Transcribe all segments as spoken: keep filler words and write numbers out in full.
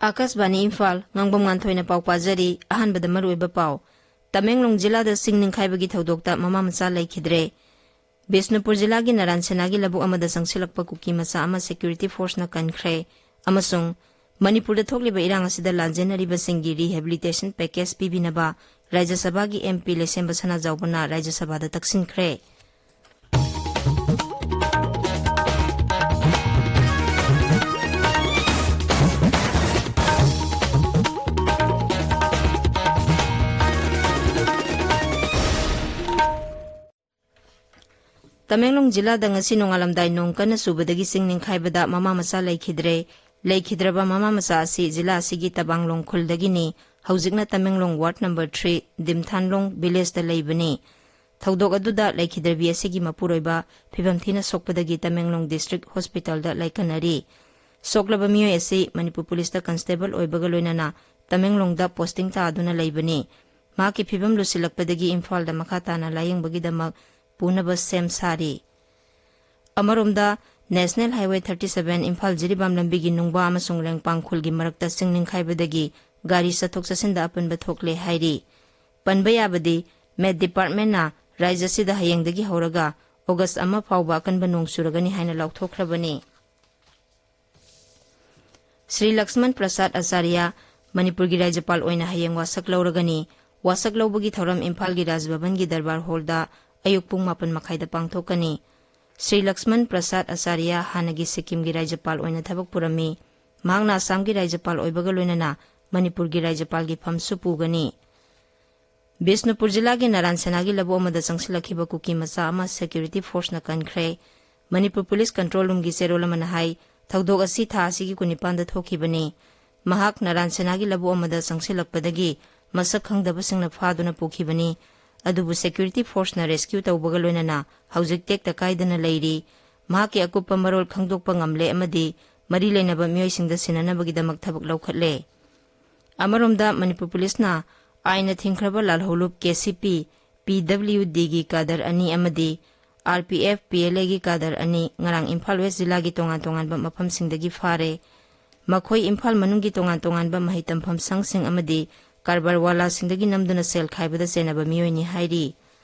ꯑꯥꯀꯥꯁꯕꯥꯅꯤ ꯏꯝꯐꯥꯜ, ꯉꯥꯡꯕꯝ ꯉꯥꯟꯊꯣꯏꯅ ꯄꯥꯎ ꯄꯥꯖꯔꯤ꯫ ꯑꯍꯥꯟꯕꯗ ꯃꯔꯨꯑꯣꯏꯕ ꯄꯥꯎ꯫ ꯇꯃꯦꯡꯂꯣꯡ ꯖꯤꯂꯥꯗ ꯆꯤꯡ ꯅꯤꯡꯈꯥꯏꯕꯒꯤ ꯊꯧꯗꯣꯛꯇ ꯃꯃꯥ ꯃꯆꯥ ꯂꯩꯈꯤꯗ꯭ꯔꯦ꯫ ꯕꯤꯁꯅꯨꯄꯨꯔ ꯖꯤꯂꯥꯒꯤ ꯅꯔꯥꯟ ꯁꯦꯅꯥꯒꯤ ꯂꯧꯕꯨꯛ ꯑꯃꯗ ꯆꯪꯁꯤꯜꯂꯛꯄ ꯀꯨꯀꯤ ꯃꯆꯥ ꯑꯃ ꯁꯦꯀ꯭ꯌꯨꯔꯤꯇꯤ ꯐꯣꯔꯁꯅ ꯀꯟꯈ꯭ꯔꯦ꯫ ꯑꯃꯁꯨꯡ ꯃꯅꯤꯄꯨꯔꯗ ꯊꯣꯛꯂꯤꯕ ꯏꯔꯥꯡ ꯑꯁꯤꯗ ꯂꯥꯟꯖꯦꯟꯅꯔꯤꯕꯁꯤꯡꯒꯤ ꯔꯤꯍꯦꯕꯤꯂꯤꯇꯦꯁꯟ ꯄꯦꯀꯦꯖ ꯄꯤꯕꯤꯅꯕ ꯔꯥꯖ꯭ꯌ ꯁꯚꯥꯒꯤ ꯑꯦꯝ ꯄꯤ ꯂꯩꯁꯦꯝꯕ ꯁꯅꯥꯖꯥꯎꯕꯅ ꯔꯥꯖ꯭ꯌ ꯁꯚꯥꯗ ꯇꯛꯁꯤꯟꯈ꯭ꯔꯦ꯫ ꯇꯃꯦꯡꯂꯣꯡ ꯖꯤꯂꯥꯗ ꯉꯁꯤ ꯅꯣꯡꯉꯥꯜꯂꯝꯗꯥꯏ ꯅꯣꯡ ꯀꯟꯅ ꯆꯨꯕꯗꯒꯤ ꯆꯤꯡ ꯅꯤꯡꯈꯥꯏꯕꯗ ꯃꯃꯥ ꯃꯆꯥ ꯂꯩꯈꯤꯗ꯭ꯔꯦ꯫ ꯂꯩꯈꯤꯗ꯭ꯔꯕ ꯃꯃꯥ ꯃꯆꯥ ꯑꯁꯤ ꯖꯤꯂꯥ ꯑꯁꯤꯒꯤ ꯇꯕꯥꯡꯂꯣꯡ ꯈꯨꯜꯗꯒꯤꯅꯤ꯫ ꯍꯧꯖꯤꯛꯅ ꯇꯃꯦꯡꯂꯣꯡ ꯋꯥꯔꯗ ꯅꯝꯕꯔ ꯊ꯭ꯔꯤ ꯗꯤꯝꯊꯥꯟꯂꯣꯡ ꯚꯤꯂꯦꯖꯇ ꯂꯩꯕꯅꯤ꯫ ꯊꯧꯗꯣꯛ ꯑꯗꯨꯗ ꯂꯩꯈꯤꯗ꯭ꯔꯕꯤ ꯑꯁꯤꯒꯤ ꯃꯄꯨꯔꯣꯏꯕ ꯐꯤꯕꯝ ꯊꯤꯅ ꯁꯣꯛꯄꯗꯒꯤ ꯇꯃꯦꯡꯂꯣꯡ ꯗꯤꯁꯇ꯭ꯔꯤꯛ ꯍꯣꯁꯄꯤꯇꯥꯜꯗ ꯂꯥꯏꯀꯠꯅꯔꯤ꯫ ꯁꯣꯛꯂꯕ ꯃꯤꯑꯣꯏ ꯑꯁꯤ ꯃꯅꯤꯄꯨꯔ ꯄꯨꯂꯤꯁꯇ ꯀꯟꯁꯇꯦꯕꯜ ꯑꯣꯏꯕꯒ ꯂꯣꯏꯅꯅ ꯇꯃꯦꯡꯂꯣꯡꯗ ꯄꯣꯁꯇꯤꯡ ꯇꯥꯗꯨꯅ ꯂꯩꯕꯅꯤ꯫ ꯃꯍꯥꯛꯀꯤ ꯐꯤꯕꯝ ꯂꯨꯁꯤꯜꯂꯛꯄꯗꯒꯤ ꯏꯝꯐꯥꯜꯗ ꯃꯈꯥ ꯇꯥꯅ ꯂꯥꯌꯦꯡꯕꯒꯤꯗꯃꯛ ꯄꯨꯅꯕ ꯁꯦꯝ ꯁꯥꯔꯤ꯫ ꯑꯃꯔꯣꯝꯗ, national highway thirty seven Imphal Jiribam ꯂꯝꯕꯤꯒꯤ ꯅꯨꯡꯕꯥ ꯑꯃꯁꯨꯡ ꯂꯦꯡꯄꯥꯡ ꯈꯨꯜꯒꯤ ꯃꯔꯛꯇ ꯆꯤꯡ ꯅꯤꯡꯈꯥꯏꯕꯗꯒꯤ ꯒꯥꯔꯤ ꯆꯠꯊꯣꯛ ꯆꯠꯁꯤꯟꯗ ꯑꯄꯟꯕ ꯊꯣꯛꯂꯦ ꯍꯥꯏꯔꯤ꯫ ꯄꯟꯕ ꯌꯥꯕꯗꯤ, ꯃꯦꯠ ꯗꯤꯄꯥꯔꯠꯃꯦꯟꯅ ꯔꯥꯖ꯭ꯌ ꯑꯁꯤꯗ ꯍꯌꯦꯡꯗꯒꯤ ꯍꯧꯔꯒ ꯑꯣꯒꯁ ꯑꯃ ꯐꯥꯎꯕ ꯑꯀꯟꯕ ꯅꯣꯡ ꯆꯨꯔꯒꯅꯤ ꯍꯥꯏꯅ ꯂꯥꯎꯊꯣꯛꯈ꯭ꯔꯕꯅꯤ꯫ ꯁ꯭ꯔꯤ ꯂꯛꯁꯃꯟ ꯄ꯭ꯔꯁꯥꯗ ꯑꯆꯥꯔꯌ ꯃꯅꯤꯄꯨꯔꯒꯤ ꯔꯥꯖ꯭ꯌꯄꯥꯜ ꯑꯣꯏꯅ ꯍꯌꯦꯡ ꯋꯥꯁꯛ ꯂꯧꯔꯒꯅꯤ꯫ ꯋꯥꯁꯛ ꯂꯧꯕꯒꯤ ꯊꯧꯔꯝ ꯏꯝꯐꯥꯜꯒꯤ ꯔꯥꯖ ꯚꯕꯟꯒꯤ ꯗꯔꯕꯥꯔ ꯍꯣꯜꯗ ꯑꯌꯨꯛ ꯄꯨꯡ ꯃꯥꯄꯟ ꯃꯈꯥꯏꯗ ꯄꯥꯡꯊꯣꯛꯀꯅꯤ꯫ ꯁ꯭ꯔꯤ ꯂꯛꯁꯃꯟ ꯄ꯭ꯔꯁꯥꯗ ꯑꯆꯥꯔꯌ ꯍꯥꯟꯅꯒꯤ ꯁꯤꯛꯀꯤꯝꯒꯤ ꯔꯥꯖ꯭ꯌꯄꯥꯜ ꯑꯣꯏꯅ ꯊꯕꯛ ꯄꯨꯔꯝꯃꯤ꯫ ꯃꯍꯥꯛꯅ ꯑꯁꯥꯝꯒꯤ ꯔꯥꯖ꯭ꯌꯄꯥꯜ ꯑꯣꯏꯕꯒ ꯂꯣꯏꯅꯅ ꯃꯅꯤꯄꯨꯔꯒꯤ ꯔꯥꯖ꯭ꯌꯄꯥꯜꯒꯤ ꯐꯝꯁꯨ ꯄꯨꯒꯅꯤ꯫ ꯕꯤꯁꯅꯨꯄꯨꯔ ꯖꯤꯂꯥꯒꯤ ꯅꯔꯥꯟ ꯁꯦꯅꯥꯒꯤ ꯂꯧꯕꯨꯛ ꯑꯃꯗ ꯆꯪꯁꯤꯜꯂꯛꯈꯤꯕ ꯀꯨꯀꯤ ꯃꯆꯥ ꯑꯃ ꯁꯦꯀ꯭ꯌꯨꯔꯤꯇꯤ ꯐꯣꯔꯁꯅ ꯀꯟꯈ꯭ꯔꯦ꯫ ꯃꯅꯤꯄꯨꯔ ꯄꯨꯂꯤꯁ ꯀꯟꯇ꯭ꯔꯣꯜ ꯔꯨꯝꯒꯤ ꯆꯦꯔꯣꯜ ꯑꯃꯅ ꯍꯥꯏ, ꯊꯧꯗꯣꯛ ꯑꯁꯤ ꯊꯥ ꯑꯁꯤꯒꯤ ꯀꯨꯟꯅꯤꯄꯥꯟꯗ ꯊꯣꯛꯈꯤꯕꯅꯤ꯫ ꯃꯍꯥꯛ ꯅꯔꯥꯟ ꯁꯦꯅꯥꯒꯤ ꯂꯧꯕꯨꯛ ꯑꯃꯗ ꯆꯪꯁꯤꯜꯂꯛꯄꯗꯒꯤ ꯃꯁꯛ ꯈꯪꯗꯕꯁꯤꯡꯅ ꯐꯥꯗꯨꯅ ꯄꯨꯈꯤꯕꯅꯤ꯫ ꯑꯗꯨꯕꯨ ꯁꯦꯀ꯭ꯌꯨꯔꯤꯇꯤ ꯐꯣꯔꯁꯅ ꯔꯦꯁꯀ꯭ꯌꯨ ꯇꯧꯕꯒ ꯂꯣꯏꯅꯅ ꯍꯧꯖꯤꯛ ꯇꯦꯛꯇ ꯀꯥꯏꯗꯅ ꯂꯩꯔꯤ꯫ ꯃꯍꯥꯛꯀꯤ ꯑꯀꯨꯞꯄ ꯃꯔꯣꯜ ꯈꯪꯗꯣꯛꯄ ꯉꯝꯂꯦ ꯑꯃꯗꯤ ꯃꯔꯤ ꯂꯩꯅꯕ ꯃꯤꯑꯣꯏꯁꯤꯡꯗ ꯁꯤꯟꯅꯅꯕꯒꯤꯗꯃꯛ ꯊꯕꯛ ꯂꯧꯈꯠꯂꯦ꯫ ꯑꯃꯔꯣꯝꯗ, ꯃꯅꯤꯄꯨꯔ ꯄꯨꯂꯤꯁꯅ ꯑꯥꯏꯟꯅ ꯊꯤꯡꯈ꯭ꯔꯕ ꯂꯥꯜꯍꯧꯂꯨꯞ ꯀꯦ ꯁꯤ ꯄꯤ, ꯄꯤ ꯗꯕ꯭ꯂꯤꯎ ꯗꯤꯒꯤ ꯀꯥꯗꯔ ꯑꯅꯤ ꯑꯃꯗꯤ R P F, P L ꯑꯦꯒꯤ ꯀꯥꯗꯔ ꯑꯅꯤ ꯉꯔꯥꯡ ꯏꯝꯐꯥꯜ ꯋꯦꯁ ꯖꯤꯂꯥꯒꯤ ꯇꯣꯉꯥꯟ ꯇꯣꯉꯥꯟꯕ ꯃꯐꯝꯁꯤꯡꯗꯒꯤ ꯐꯥꯔꯦ꯫ ꯃꯈꯣꯏ ꯏꯝꯐꯥꯜ ꯃꯅꯨꯡꯒꯤ ꯇꯣꯉꯥꯟ ꯇꯣꯉꯥꯟꯕ ꯃꯍꯩ ꯇꯝꯐꯝ ꯁꯪꯁꯤꯡ ꯑꯃꯗꯤ ꯀꯔꯕꯥꯔꯋꯥꯂꯥꯁꯤꯡꯗꯒꯤ ꯅꯝꯗꯨꯅ ꯁꯦꯜ ꯈꯥꯏꯕꯗ ꯆꯦꯟꯅꯕ ꯃꯤꯑꯣꯏꯅꯤ ꯍꯥꯏꯔꯤ꯫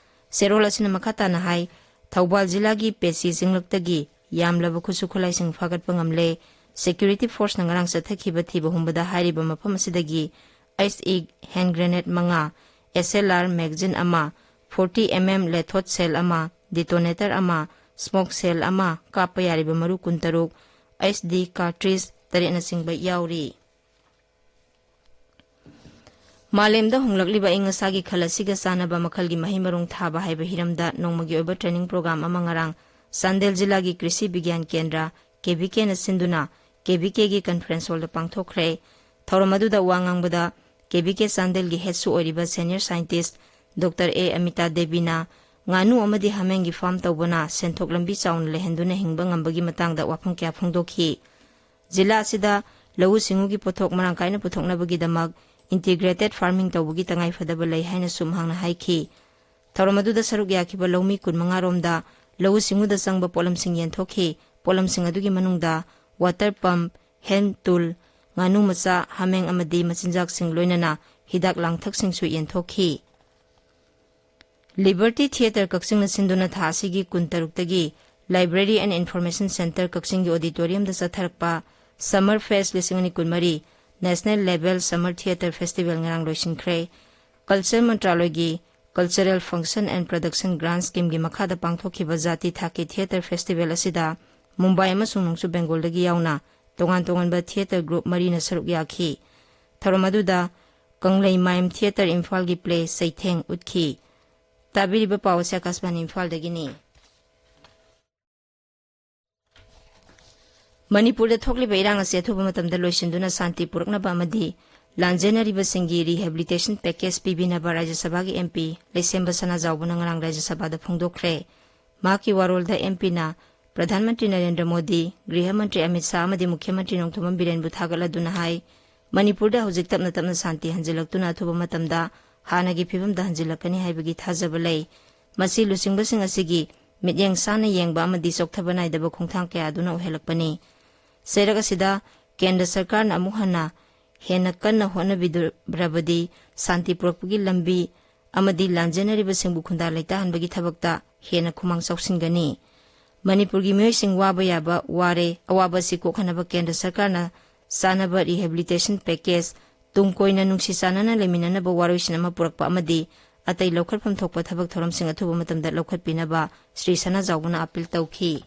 ꯆꯦꯔꯣꯜ ꯑꯁꯤꯅ ꯃꯈꯥ ꯇꯥꯅ ꯍꯥꯏ, ꯊꯧꯕꯥꯜ ꯖꯤꯂꯥꯒꯤ ꯄꯦꯆꯤ ꯆꯤꯡꯂꯛꯇꯒꯤ ꯌꯥꯝꯂꯕ ꯈꯨꯠꯁꯨ ꯈꯨꯠꯂꯥꯏꯁꯤꯡ ꯐꯥꯒꯠꯄ ꯉꯝꯂꯦ꯫ ꯁꯦꯀ꯭ꯌꯨꯔꯤꯇꯤ ꯐꯣꯔꯁꯅ ꯉꯔꯥꯡ ꯆꯠꯊꯈꯤꯕ ꯊꯤꯕ ꯍꯨꯝꯕꯗ ꯍꯥꯏꯔꯤꯕ ꯃꯐꯝ ꯑꯁꯤꯗꯒꯤ ꯑꯩꯁ ꯏ ꯍꯦꯟ ꯒ꯭ꯔꯦꯅꯦꯗ ꯃꯉꯥ, ꯑꯦꯁ ꯑꯦꯜ ꯑꯥꯔ ꯃꯦꯒꯖꯤꯟ ꯑꯃ, ꯐꯣꯔꯇꯤ ꯑꯦꯝ ꯑꯦꯝ ꯂꯦꯊꯣꯠ ꯁꯦꯜ ꯑꯃ, ꯗꯤꯇꯣꯅꯦꯇꯔ ꯑꯃ, ꯁ꯭ꯃꯣꯛ ꯁꯦꯜ ꯑꯃ, ꯀꯥꯞꯄ ꯌꯥꯔꯤꯕ ꯃꯔꯨ ꯀꯨꯟꯇꯔꯨꯛ, ꯑꯩꯆ ꯗꯤ ꯀꯥꯔꯇ꯭ꯔꯤꯖ ꯇꯔꯦꯠꯅꯆꯤꯡꯕ ꯌꯥꯎꯔꯤ꯫ ꯃꯥꯂꯦꯝꯗ ꯍꯣꯡꯂꯛꯂꯤꯕ ꯑꯏꯪ ꯑꯁꯥꯒꯤ ꯈꯜ ꯑꯁꯤꯒ ꯆꯥꯟꯅꯕ ꯃꯈꯜꯒꯤ ꯃꯍꯩ ꯃꯔꯣꯡ ꯊꯥꯕ ꯍꯥꯏꯕ ꯍꯤꯔꯝꯗ ꯅꯣꯡꯃꯒꯤ ꯑꯣꯏꯕ ꯇ꯭ꯔꯦꯅꯤꯡ ꯄ꯭ꯔꯣꯒ꯭ꯔꯥꯝ ꯑꯃ ꯉꯔꯥꯡ ꯆꯥꯟꯗꯦꯜ ꯖꯤꯂꯥꯒꯤ ꯀ꯭ꯔꯤꯁꯤ ꯕꯤꯒ꯭ꯌꯥꯟ ꯀꯦꯟꯗ꯭ꯔ, ꯀꯦ ꯚꯤ ꯀꯦꯅ ꯁꯤꯟꯗꯨꯅ ꯀꯦ ꯚꯤ ꯀꯦꯒꯤ ꯀꯟꯐꯔꯦꯟꯁ ꯍꯣꯜꯗ ꯄꯥꯡꯊꯣꯛꯈ꯭ꯔꯦ꯫ ꯊꯧꯔꯝ ꯑꯗꯨꯗ ꯋꯥ ꯉꯥꯡꯕꯗ ꯀꯦ ꯚꯤ ꯀꯦ ꯆꯥꯟꯗꯦꯜꯒꯤ ꯍꯦꯗꯁꯨ ꯑꯣꯏꯔꯤꯕ ꯁꯦꯅꯤꯌꯔ ꯁꯥꯏꯟꯇꯤꯁ ꯗꯣꯛꯇꯔ ꯑꯦ ꯑꯃꯤꯇꯥ ꯗꯦꯕꯤꯅ ꯉꯥꯅꯨ ꯑꯃꯗꯤ ꯍꯥꯃꯦꯡꯒꯤ ꯐꯥꯔꯝ ꯇꯧꯕꯅ ꯁꯦꯟꯊꯣꯛ ꯂꯝꯕꯤ ꯆꯥꯎꯅ ꯂꯩꯍꯟꯗꯨꯅ ꯍꯤꯡꯕ ꯉꯝꯕꯒꯤ ꯃꯇꯥꯡꯗ ꯋꯥꯐꯝ ꯀꯌꯥ ꯐꯣꯡꯗꯣꯛꯈꯤ꯫ ꯖꯤꯂꯥ ꯑꯁꯤꯗ ꯂꯧꯎ ꯁꯤꯡꯎꯒꯤ ꯄꯣꯠꯊꯣꯛ ꯃꯔꯥꯡ ꯀꯥꯏꯅ ꯄꯨꯊꯣꯛꯅꯕꯒꯤꯗꯃꯛ ꯏꯟꯇꯤꯒ꯭ꯔꯦꯇꯦꯗ ꯐꯥꯔꯃꯤꯡ ꯇꯧꯕꯒꯤ ꯇꯉꯥꯏꯐꯗꯕ ꯂꯩ ꯍꯥꯏꯅꯁꯨ ꯃꯍꯥꯛꯅ ꯍꯥꯏꯈꯤ꯫ ꯊꯧꯔꯝ ꯑꯗꯨꯗ ꯁꯔꯨꯛ ꯌꯥꯈꯤꯕ ꯂꯧꯃꯤ ꯀꯨꯟꯃꯉꯥ ꯔꯣꯝꯗ ꯂꯧꯎ ꯁꯤꯡꯎꯗ ꯆꯪꯕ ꯄꯣꯠꯂꯝꯁꯤꯡ ꯌꯦꯟꯊꯣꯛꯈꯤ꯫ ꯄꯣꯠꯂꯝꯁꯤꯡ ꯑꯗꯨꯒꯤ ꯃꯅꯨꯡꯗ ꯋꯥꯇꯔ ꯄꯝꯞ, ꯍꯦꯟ ꯇꯨꯜ, ꯉꯥꯅꯨ ꯃꯆꯥ, ꯍꯥꯃꯦꯡ ꯑꯃꯗꯤ ꯃꯆꯤꯟꯖꯥꯛꯁꯤꯡ ꯂꯣꯏꯅꯅ ꯍꯤꯗꯥꯛ ꯂꯥꯡꯊꯛꯁꯤꯡꯁꯨ ꯌꯦꯟꯊꯣꯛꯈꯤ꯫ ꯂꯤꯕꯔꯇꯤ ꯊꯤꯌꯦꯇꯔ ꯀꯛꯆꯤꯡꯅ ꯁꯤꯟꯗꯨꯅ ꯊꯥ ꯑꯁꯤꯒꯤ ꯀꯨꯟꯇꯔꯨꯛꯇꯒꯤ Library and Information Centre ꯀꯛꯆꯤꯡꯒꯤ ꯑꯣꯗꯤꯇꯣꯔꯤꯌꯝꯗ ꯆꯠꯊꯔꯛꯄ Summer Fest ꯂꯤꯁꯤꯡ ꯑꯅꯤ ꯀꯨꯟꯃꯔꯤ National Level Summer Theatre Festival ꯉꯔꯥꯡ ꯂꯣꯏꯁꯤꯟꯈ꯭ꯔꯦ꯫ ꯀꯜꯆꯔ ꯃꯟꯇ꯭ꯔꯥꯂꯣꯏꯒꯤ Cultural Function and Production Grant Scheme ꯒꯤ ꯃꯈꯥꯗ ꯄꯥꯡꯊꯣꯛꯈꯤꯕ ꯖꯥꯇꯤ ꯊꯥꯛꯀꯤ ꯊꯤꯌꯦꯇꯔ ꯐꯦꯁꯇꯤꯚꯦꯜ ꯑꯁꯤꯗ ꯃꯨꯝꯕꯥꯏ ꯑꯃꯁꯨꯡ ꯅꯣꯡꯆꯨꯞ ꯕꯦꯡꯒꯣꯜꯗꯒꯤ ꯌꯥꯎꯅ ꯇꯣꯉꯥꯟ ꯇꯣꯉꯥꯟꯕ ꯊꯤꯌꯦꯇꯔ ꯒ꯭ꯔꯨꯞ ꯃꯔꯤꯅ ꯁꯔꯨꯛ ꯌꯥꯈꯤ꯫ ꯊꯧꯔꯝ ꯑꯗꯨꯗ ꯀꯪꯂꯩꯃꯥꯏꯝ ꯊꯤꯌꯦꯇꯔ ꯏꯝꯐꯥꯜꯒꯤ ꯄ꯭ꯂꯦ ꯆꯩꯊꯦꯡ ꯎꯠꯈꯤ꯫ ꯇꯥꯕꯤꯔꯤꯕ ꯄꯥꯎ ꯑꯁꯤ ꯑꯀꯥꯁꯕꯥꯅꯤ ꯏꯝꯐꯥꯜꯗꯒꯤꯅꯤ꯫ ꯃꯅꯤꯄꯨꯔꯗ ꯊꯣꯛꯂꯤꯕ ꯏꯔꯥꯡ ꯑꯁꯤ ꯑꯊꯨꯕ ꯃꯇꯝꯗ ꯂꯣꯏꯁꯤꯟꯗꯨꯅ ꯁꯥꯟꯇꯤ ꯄꯨꯔꯛꯅꯕ ꯑꯃꯗꯤ ꯂꯥꯟꯖꯦꯟꯅꯔꯤꯕꯁꯤꯡꯒꯤ rehabilitation package ꯄꯤꯕꯤꯅꯕ ꯔꯥꯖ꯭ꯌ ꯁꯚꯥꯒꯤ ꯑꯦꯝ ꯄꯤ ꯂꯩꯁꯦꯝꯕ ꯁꯅꯥꯖꯥꯎꯕꯅ ꯉꯔꯥꯡ ꯔꯥꯖ꯭ꯌ ꯁꯚꯥꯗ ꯐꯣꯡꯗꯣꯛꯈ꯭ꯔꯦ꯫ ꯃꯍꯥꯛꯀꯤ ꯋꯥꯔꯣꯜꯗ ꯑꯦꯝ ꯄꯤꯅ ꯄ꯭ꯔꯙꯥꯟ ꯃꯟꯇ꯭ꯔꯤ ꯅꯔꯦꯟꯗ꯭ꯔ ꯃꯣꯗꯤ, ꯒ꯭ꯔꯤꯍ ꯃꯟꯇ꯭ꯔꯤ ꯑꯃꯤꯠ ꯁꯥꯍ ꯑꯃꯗꯤ ꯃꯨꯈ꯭ꯌ ꯃꯟꯇ꯭ꯔꯤ ꯅꯣꯡꯊꯣꯝꯕꯝ ꯕꯤꯔꯦꯟꯕꯨ ꯊꯥꯒꯠꯂꯗꯨꯅ ꯍꯥꯏ, ꯃꯅꯤꯄꯨꯔꯗ ꯍꯧꯖꯤꯛ ꯇꯞꯅ ꯇꯞꯅ ꯁꯥꯟꯇꯤ ꯍꯟꯖꯤꯜꯂꯛꯇꯨꯅ ꯑꯊꯨꯕ ꯃꯇꯝꯗ ꯍꯥꯟꯅꯒꯤ ꯐꯤꯕꯝꯗ ꯍꯟꯖꯤꯜꯂꯛꯀꯅꯤ ꯍꯥꯏꯕꯒꯤ ꯊꯥꯖꯕ ꯂꯩ꯫ ꯃꯁꯤ ꯂꯨꯆꯤꯡꯕꯁꯤꯡ ꯑꯁꯤꯒꯤ ꯃꯤꯠꯌꯦꯡ ꯁꯥꯟꯅ ꯌꯦꯡꯕ ꯑꯃꯗꯤ ꯆꯣꯛꯊꯕ ꯅꯥꯏꯗꯕ ꯈꯣꯡꯊꯥꯡ ꯀꯌꯥ ꯑꯗꯨꯅ ꯑꯣꯏꯍꯜꯂꯛꯄꯅꯤ꯫ ꯆꯩꯔꯛ ꯑꯁꯤꯗ ꯀꯦꯟꯗ꯭ꯔ ꯁꯔꯀꯥꯔꯅ ꯑꯃꯨꯛ ꯍꯟꯅ ꯍꯦꯟꯅ ꯀꯟꯅ ꯍꯣꯠꯅꯕꯤꯗ꯭ꯔꯕꯗꯤ ꯁꯥꯟꯇꯤ ꯄꯨꯔꯛꯄꯒꯤ ꯂꯝꯕꯤ ꯑꯃꯗꯤ ꯂꯥꯟꯖꯦꯟꯅꯔꯤꯕꯁꯤꯡꯕꯨ ꯈꯨꯟꯗꯥ ꯂꯩꯇꯥꯍꯟꯕꯒꯤ ꯊꯕꯛꯇ ꯍꯦꯟꯅ ꯈꯨꯃꯥꯡ ꯆꯥꯎꯁꯤꯟꯒꯅꯤ꯫ ꯃꯅꯤꯄꯨꯔꯒꯤ ꯃꯤꯑꯣꯏꯁꯤꯡ ꯋꯥꯕ ꯌꯥꯕ ꯋꯥꯔꯦ꯫ ꯑꯋꯥꯕ ꯑꯁꯤ ꯀꯣꯛꯍꯟꯅꯕ ꯀꯦꯟꯗ꯭ꯔ ꯁꯔꯀꯥꯔꯅ ꯆꯥꯅꯕ rehabilitation package, ꯇꯨꯡ ꯀꯣꯏꯅ ꯅꯨꯡꯁꯤ ꯆꯥꯟꯅꯅ ꯂꯩꯃꯤꯟꯅꯅꯕ ꯋꯥꯔꯣꯏꯁꯤꯟ ꯑꯃ ꯄꯨꯔꯛꯄ ꯑꯃꯗꯤ ꯑꯇꯩ ꯂꯧꯈꯠꯐꯝ ꯊꯣꯛꯄ ꯊꯕꯛ ꯊꯧꯔꯝꯁꯤꯡ ꯑꯊꯨꯕ ꯃꯇꯝꯗ ꯂꯧꯈꯠꯄꯤꯅꯕ ꯁ꯭ꯔꯤ ꯁꯅꯥꯖꯥꯎꯕꯅ ꯑꯥꯄꯤꯜ ꯇꯧꯈꯤ꯫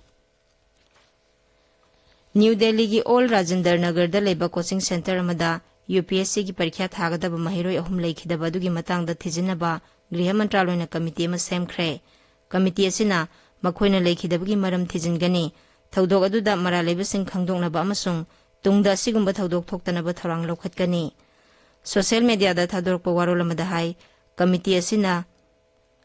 ꯅ꯭ꯌꯨ ꯗꯦꯜꯂꯤꯒꯤ ꯑꯣꯜ ꯔꯥꯖꯤꯟꯗꯔ ꯅꯒꯔꯗ ꯂꯩꯕ ꯀꯣꯆꯤꯡ ꯁꯦꯟꯇꯔ ꯑꯃꯗ UPSCꯒꯤ ꯄꯔꯤꯈ꯭ꯌꯥ ꯊꯥꯒꯗꯕ ꯃꯍꯩꯔꯣꯏ ꯑꯍꯨꯝ ꯂꯩꯈꯤꯗꯕ ꯑꯗꯨꯒꯤ ꯃꯇꯥꯡꯗ ꯊꯤꯖꯤꯟꯅꯕ ꯒ꯭ꯔꯤꯍ ꯃꯟꯇ꯭ꯔꯥꯂꯣꯏꯅ ꯀꯃꯤꯇꯤ ꯑꯃ ꯁꯦꯝꯈ꯭ꯔꯦ꯫ ꯀꯃꯤꯇꯤ ꯑꯁꯤꯅ ꯃꯈꯣꯏꯅ ꯂꯩꯈꯤꯗꯕꯒꯤ ꯃꯔꯝ ꯊꯤꯖꯤꯟꯒꯅꯤ꯫ ꯊꯧꯗꯣꯛ ꯑꯗꯨꯗ ꯃꯔꯥꯜ ꯂꯩꯕꯁꯤꯡ ꯈꯪꯗꯣꯛꯅꯕ ꯑꯃꯁꯨꯡ ꯇꯨꯡꯗ ꯑꯁꯤꯒꯨꯝꯕ ꯊꯧꯗꯣꯛ ꯊꯣꯛꯇꯅꯕ ꯊꯧꯔꯥꯡ ꯂꯧꯈꯠꯀꯅꯤ꯫ ꯁꯣꯁꯤꯌꯦꯜ ꯃꯦꯗꯤꯌꯥꯗ ꯊꯥꯗꯣꯔꯛꯄ ꯋꯥꯔꯣꯜ ꯑꯃꯗ ꯍꯥꯏ, ꯀꯃꯤꯇꯤ ꯑꯁꯤꯅ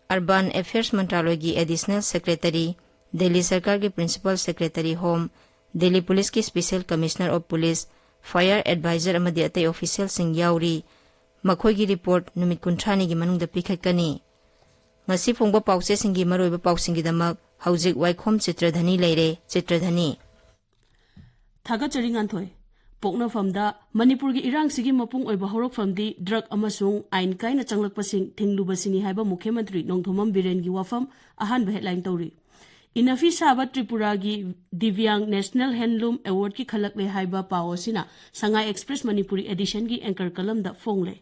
Urban Affairs ꯃꯟꯇ꯭ꯔꯥꯂꯣꯏꯒꯤ Additional Secretary, Delhi ꯁꯔꯀꯥꯔꯒꯤ Principal Secretary Home, ꯗꯦꯜꯂꯤ ꯄꯨꯂꯤꯁꯀꯤ Special Commissioner of Police, Fire Advisor ꯑꯃꯗꯤ ꯑꯇꯩ ꯑꯣꯐꯤꯁꯤꯌꯦꯜꯁꯤꯡ ꯌꯥꯎꯔꯤ꯫ ꯃꯈꯣꯏꯒꯤ ꯔꯤꯄꯣꯔꯠ ꯅꯨꯃꯤꯠ ꯀꯨꯟꯊ꯭ꯔꯥꯅꯤꯒꯤ ꯃꯅꯨꯡꯗ ꯄꯤꯈꯠꯀꯅꯤ꯫ ꯉꯁꯤ ꯐꯣꯡꯕ ꯄꯥꯎꯆꯦꯁꯤꯡꯒꯤ ꯃꯔꯨꯑꯣꯏꯕ ꯄꯥꯎꯁꯤꯡꯒꯤꯗꯃꯛ ꯍꯧꯖꯤꯛ ꯋꯥꯏꯈꯣꯝ ꯆꯤꯇ꯭ꯔꯙꯅꯤ ꯂꯩꯔꯦ꯫ ꯆꯤꯇ꯭ꯔꯙꯅꯤ꯫ ꯊꯥꯒꯠꯆꯔꯤ ꯉꯥꯟꯊꯣꯏ꯫ ꯄꯣꯛꯅꯐꯝꯗ ꯃꯅꯤꯄꯨꯔꯒꯤ ꯏꯔꯥꯡꯁꯤꯒꯤ ꯃꯄꯨꯡ ꯑꯣꯏꯕ ꯍꯧꯔꯛꯐꯝꯗꯤ drug ꯑꯃꯁꯨꯡ ꯑꯥꯏꯟ ꯀꯥꯏꯅ ꯆꯪꯂꯛꯄꯁꯤꯡ ꯊꯤꯡꯂꯨꯕꯁꯤꯅꯤ ꯍꯥꯏꯕ ꯃꯨꯈ꯭ꯌ ꯃꯟꯇ꯭ꯔꯤ ꯅꯣꯡꯊꯣꯝꯕꯝ ꯕꯤꯔꯦꯟꯒꯤ ꯋꯥꯐꯝ ꯑꯍꯥꯟꯕ headline ꯇꯧꯔꯤ꯫ ꯏꯅꯐꯤ ꯁꯥꯕ ꯇ꯭ꯔꯤꯄꯨꯔꯥꯒꯤ ꯗꯤꯕ꯭ꯌꯥꯡ National Handloom Awardꯀꯤ ꯈꯜꯂꯛꯂꯦ ꯍꯥꯏꯕ ꯄꯥꯎ ꯑꯁꯤꯅ ꯁꯉꯥꯏ Express ꯃꯅꯤꯄꯨꯔꯤ editionꯒꯤ anchor columnꯗ ꯐꯣꯡꯂꯦ꯫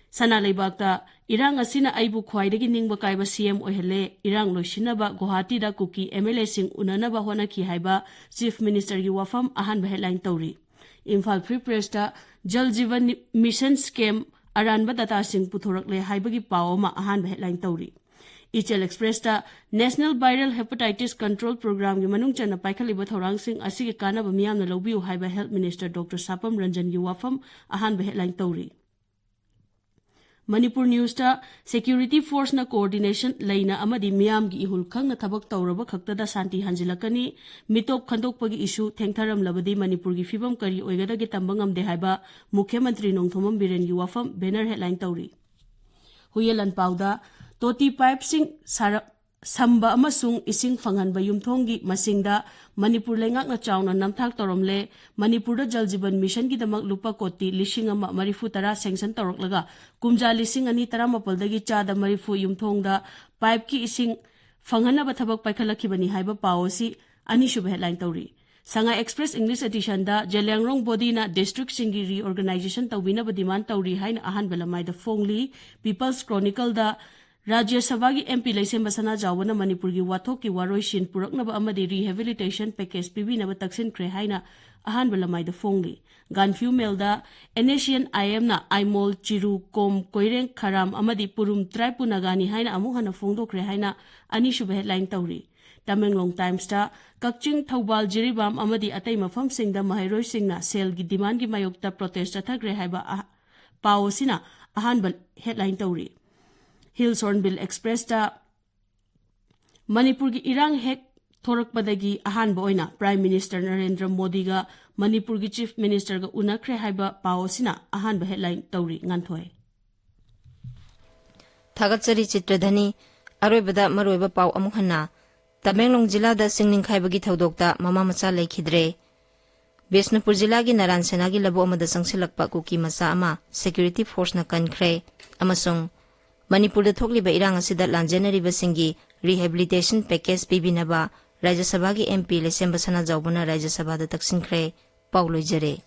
ꯁꯅꯥ ꯂꯩꯕꯥꯛꯇ ꯏꯔꯥꯡ ꯑꯁꯤꯅ ꯑꯩꯕꯨ ꯈ꯭ꯋꯥꯏꯗꯒꯤ ꯅꯤꯡꯕ ꯀꯥꯏꯕ CM ꯑꯣꯏꯍꯜꯂꯦ꯫ ꯏꯔꯥꯡ ꯂꯣꯏꯁꯤꯟꯅꯕ ꯒꯨꯋꯥꯍꯥꯇꯤꯗ ꯀꯨꯀꯤ MLAꯁꯤꯡ ꯎꯅꯅꯕ ꯍꯣꯠꯅꯈꯤ ꯍꯥꯏꯕ Chief Ministerꯒꯤ ꯋꯥꯐꯝ ꯑꯍꯥꯟꯕ headline ꯇꯧꯔꯤ꯫ ꯏꯝꯐꯥꯜ Free Pressꯇ ꯖꯜ ꯖꯤꯕꯟ ꯃꯤꯁꯟ scam ꯑꯔꯥꯟꯕ dataꯁꯤꯡ ꯄꯨꯊꯣꯔꯛꯂꯦ ꯍꯥꯏꯕꯒꯤ ꯄꯥꯎ ꯑꯃ ꯑꯍꯥꯟꯕ headline ꯇꯧꯔꯤ꯫ ꯏꯆꯦꯜ Expressꯇ National Viral Hepatitis Control Programꯒꯤ ꯃꯅꯨꯡ ꯆꯟꯅ ꯄꯥꯏꯈꯠꯂꯤꯕ ꯊꯧꯔꯥꯡꯁꯤꯡ ꯑꯁꯤꯒꯤ ꯀꯥꯟꯅꯕ ꯃꯤꯌꯥꯝꯅ ꯂꯧꯕꯤꯌꯨ ꯍꯥꯏꯕ Health Minister Doctor ꯁꯥꯄꯝ ꯔꯟꯖꯟꯒꯤ ꯋꯥꯐꯝ ꯑꯍꯥꯟꯕ headline ꯇꯧꯔꯤ꯫ ꯃꯅꯤꯄꯨꯔ Newsꯇ Security Forceꯅ coordination ꯂꯩꯅ ꯑꯃꯗꯤ ꯃꯤꯌꯥꯝꯒꯤ ꯏꯍꯨꯜ ꯈꯪꯅ ꯊꯕꯛ ꯇꯧꯔꯕ ꯈꯛꯇꯗ ꯁꯥꯟꯇꯤ ꯍꯟꯖꯤꯜꯂꯛꯀꯅꯤ, ꯃꯤꯇꯣꯞ ꯈꯟꯗꯣꯛꯄꯒꯤ issue ꯊꯦꯡꯊꯔꯝꯂꯕꯗꯤ ꯃꯅꯤꯄꯨꯔꯒꯤ ꯐꯤꯕꯝ ꯀꯔꯤ ꯑꯣꯏꯒꯗꯒꯦ ꯇꯝꯕ ꯉꯝꯗꯦ ꯍꯥꯏꯕ ꯃꯨꯈ꯭ꯌ ꯃꯟꯇ꯭ꯔꯤ ꯅꯣꯡꯊꯣꯝꯕꯝ ꯕꯤꯔꯦꯟꯒꯤ ꯋꯥꯐꯝ banner headline ꯇꯧꯔꯤ꯫ ꯍꯨꯏꯌꯦꯟ ꯂꯥꯟꯄꯥꯎꯗ ꯇꯣꯇꯤ pipeꯁꯤꯡ ꯁꯥꯔꯛ ꯁꯝꯕ ꯑꯃꯁꯨꯡ ꯏꯁꯤꯡ ꯐꯪꯍꯟꯕ ꯌꯨꯝꯊꯣꯡꯒꯤ ꯃꯁꯤꯡꯗ ꯃꯅꯤꯄꯨꯔ ꯂꯩꯉꯥꯛꯅ ꯆꯥꯎꯅ ꯅꯝꯊꯥꯛ ꯇꯧꯔꯝꯂꯦ꯫ ꯃꯅꯤꯄꯨꯔꯗ ꯖꯜ ꯖꯤꯕꯟ ꯃꯤꯁꯟꯒꯤꯗꯃꯛ ꯂꯨꯄꯥ ꯀꯣꯇꯤ ꯂꯤꯁꯤꯡ ꯑꯃ ꯃꯔꯤꯐꯨ ꯇꯔꯥ ꯁꯦꯡꯁꯟ ꯇꯧꯔꯛꯂꯒ ꯀꯨꯝꯖꯥ ꯂꯤꯁꯤꯡ ꯑꯅꯤ ꯇꯔꯥꯃꯥꯄꯜꯗꯒꯤ ꯆꯥꯗ ꯃꯔꯤꯐꯨ ꯌꯨꯝꯊꯣꯡꯗ ꯄꯥꯏꯞꯀꯤ ꯏꯁꯤꯡ ꯐꯪꯍꯟꯅꯕ ꯊꯕꯛ ꯄꯥꯏꯈꯠꯂꯛꯈꯤꯕꯅꯤ ꯍꯥꯏꯕ ꯄꯥꯎ ꯑꯁꯤ ꯑꯅꯤꯁꯨꯕ ꯍꯦꯗꯂꯥꯏꯟ ꯇꯧꯔꯤ꯫ ꯁꯉꯥꯏ ꯑꯦꯛꯁꯄ꯭ꯔꯦꯁ ꯏꯪꯂꯤꯁ ꯑꯦꯗꯤꯁꯟꯗ ꯖꯦꯂꯤꯌꯥꯡꯔꯣꯡ ꯕꯣꯗꯤꯅ ꯗꯤꯁꯇ꯭ꯔꯤꯛꯁꯤꯡꯒꯤ ꯔꯤꯑꯣꯔꯒꯅꯥꯏꯖꯦꯁꯟ ꯇꯧꯕꯤꯅꯕ ꯗꯤꯃꯥꯟ ꯇꯧꯔꯤ ꯍꯥꯏꯅ ꯑꯍꯥꯟꯕ ꯂꯃꯥꯏꯗ ꯐꯣꯡꯂꯤ꯫ ꯄꯤꯄꯜꯁ ꯀ꯭ꯔꯣꯅꯤꯀꯜꯗ ꯔꯥꯖ꯭ꯌ ꯁꯚꯥꯒꯤ ꯑꯦꯝ ꯄꯤ ꯂꯩꯁꯦꯝꯕ ꯁꯅꯥꯖꯥꯎꯕꯅ ꯃꯅꯤꯄꯨꯔꯒꯤ ꯋꯥꯊꯣꯛꯀꯤ ꯋꯥꯔꯣꯏꯁꯤꯟ ꯄꯨꯔꯛꯅꯕ ꯑꯃꯗꯤ ꯔꯤꯍꯦꯕꯤꯂꯤꯇꯦꯁꯟ ꯄꯦꯀꯦꯖ ꯄꯤꯕꯤꯅꯕ ꯇꯛꯁꯤꯟꯈ꯭ꯔꯦ ꯍꯥꯏꯅ ꯑꯍꯥꯟꯕ ꯂꯃꯥꯏꯗ ꯐꯣꯡꯂꯤ꯫ ꯒꯥꯟꯐ꯭ꯌꯨ ꯃꯦꯜꯗ ꯑꯦꯟ ꯑꯦꯁ ꯁꯤ ꯑꯦꯟ ꯑꯥꯏ ꯑꯦꯝꯅ ꯑꯥꯏꯃꯣꯜ, ꯆꯤꯔꯨ, ꯀꯣꯝ, ꯀꯣꯏꯔꯦꯡ, ꯈꯔꯥꯝ ꯑꯃꯗꯤ ꯄꯨꯔꯨꯝ ꯇ꯭ꯔꯥꯏꯄꯨ ꯅꯥꯒꯥꯅꯤ ꯍꯥꯏꯅ ꯑꯃꯨꯛ ꯍꯟꯅ ꯐꯣꯡꯗꯣꯛꯈ꯭ꯔꯦ ꯍꯥꯏꯅ ꯑꯅꯤꯁꯨꯕ ꯍꯦꯗꯂꯥꯏꯟ ꯇꯧꯔꯤ꯫ ꯇꯃꯦꯡꯂꯣꯡ ꯇꯥꯏꯝꯁꯇ ꯀꯛꯆꯤꯡ, ꯊꯧꯕꯥꯜ, ꯖꯤꯔꯤꯕꯥꯝ ꯑꯃꯗꯤ ꯑꯇꯩ ꯃꯐꯝꯁꯤꯡꯗ ꯃꯍꯩꯔꯣꯏꯁꯤꯡꯅ ꯁꯦꯜꯒꯤ ꯗꯤꯃꯥꯟꯒꯤ ꯃꯥꯌꯣꯛꯇ ꯄ꯭ꯔꯣꯇꯦꯁ ꯆꯠꯊꯈ꯭ꯔꯦ ꯍꯥꯏꯕ ꯑ-, ꯄꯥꯎ ꯑꯁꯤꯅ ꯑꯍꯥꯟꯕ ꯍꯦꯗꯂꯥꯏꯟ ꯇꯧꯔꯤ꯫ ꯍꯤꯜꯁ ꯍꯣꯔꯟꯕꯤꯜ ꯑꯦꯛꯁꯄ꯭ꯔꯦꯁꯇ ꯃꯅꯤꯄꯨꯔꯒꯤ ꯏꯔꯥꯡ ꯍꯦꯛ ꯊꯣꯔꯛꯄꯗꯒꯤ ꯑꯍꯥꯟꯕ ꯑꯣꯏꯅ ꯄ꯭ꯔꯥꯏꯝ ꯃꯤꯅꯤꯁꯇꯔ ꯅꯔꯦꯟꯗ꯭ꯔ ꯃꯣꯗꯤꯒ ꯃꯅꯤꯄꯨꯔꯒꯤ ꯆꯤꯐ ꯃꯤꯅꯤꯁꯇꯔꯒ ꯎꯅꯈ꯭ꯔꯦ ꯍꯥꯏꯕ ꯄꯥꯎ ꯑꯁꯤꯅ ꯑꯍꯥꯟꯕ ꯍꯦꯗꯂꯥꯏꯟ ꯇꯧꯔꯤ꯫ ꯉꯥꯟꯊꯣꯏ꯫ ꯊꯥꯒꯠꯆꯔꯤ ꯆꯤꯇ꯭ꯔꯙꯅꯤ꯫ ꯑꯔꯣꯏꯕꯗ ꯃꯔꯨꯑꯣꯏꯕ ꯄꯥꯎ ꯑꯃꯨꯛ ꯍꯟꯅ꯫ ꯇꯃꯦꯡꯂꯣꯡ ꯖꯤꯂꯥꯗ ꯁꯤꯡ ꯅꯤꯡꯈꯥꯏꯕꯒꯤ ꯊꯧꯗꯣꯛꯇ ꯃꯃꯥ ꯃꯆꯥ ꯂꯩꯈꯤꯗ꯭ꯔꯦ꯫ ꯕꯤꯁꯅꯨꯄꯨꯔ ꯖꯤꯂꯥꯒꯤ ꯅꯥꯔꯥꯟ ꯁꯦꯅꯥꯒꯤ ꯂꯧꯕꯨꯛ ꯑꯃꯗ ꯆꯪꯁꯤꯜꯂꯛꯄ ꯀꯨꯀꯤ ꯃꯆꯥ ꯑꯃ ꯁꯦꯀ꯭ꯌꯨꯔꯤꯇꯤ ꯐꯣꯔꯁꯅ ꯀꯟꯈ꯭ꯔꯦ ꯑꯃꯁꯨꯡ ꯃꯅꯤꯄꯨꯔꯗ ꯊꯣꯛꯂꯤꯕ ꯏꯔꯥꯡ ꯑꯁꯤꯗ ꯂꯥꯟꯖꯦꯟꯅꯔꯤꯕꯁꯤꯡꯒꯤ ꯔꯤꯍꯦꯕꯤꯂꯤꯇꯦꯁꯟ ꯄꯦꯀꯦꯖ ꯄꯤꯕꯤꯅꯕ ꯔꯥꯖ꯭ꯌ ꯁꯚꯥꯒꯤ ꯑꯦꯝ ꯄꯤ ꯂꯩꯁꯦꯝꯕ ꯁꯅꯥꯖꯥꯎꯕꯅ ꯔꯥꯖ꯭ꯌ ꯁꯚꯥꯗ ꯇꯛꯁꯤꯟꯈ꯭ꯔꯦ꯫ ꯄꯥꯎ ꯂꯣꯏꯖꯔꯦ꯫